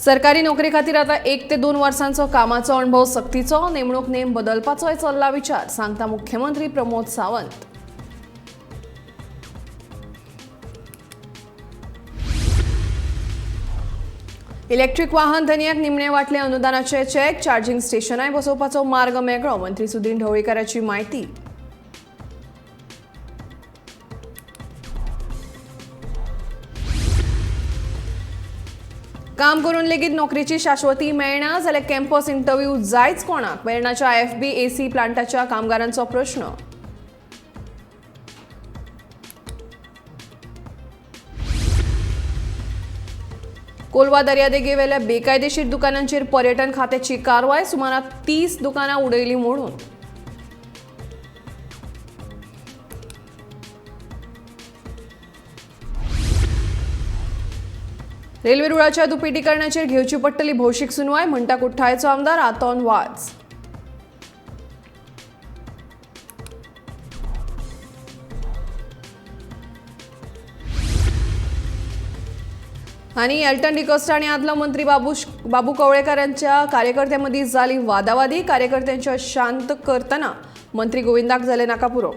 सरकारी नोकरी खातीर आता 1 ते 2 वर्सांचो कामाचो अणभव सक्तीचो, नेमणूक नेम बदलपाचोय चल्ला विचार, सांगता मुख्यमंत्री प्रमोद सावंत। इलेक्ट्रीक वाहन धनयाक निमणे वाटले अनुदानाचे चेक, चार्जिंग स्टेशनाय बसोवपाचो मार्ग मेगळो, मंत्री सुदिन ढवळीकाराची म्हायती। काम करून लेगीत नोकरीची शाश्वती मेळना जाल्यार कॅम्पस इंटरव्यू जायच कोणाक, वेर्णाच्या FBAC प्लांटाच्या कामगारांचो प्रश्न। कोलवा दर्यादेगेवेल्या बेकायदेशीर दुकानांचेर पर्यटन खात्याची कारवाय, सुमार 30 दुकानां उडयली मोडून। रेल्वे रुळाच्या दुपेटीकरणाचेर घेवची पडटली भौशीक सुनवाय, म्हणटा कुठ्ठाळेचो आमदार आतोन वाज। आनी एल्टन डिकोस्टा आनी आदलो मंत्री बाबू कवळेकार यांच्या कार्यकर्त्यांमदीं जाली वादावादी, कार्यकर्त्यांच्या शांत करतना मंत्री गोविंदाक जाले नाका पुरो।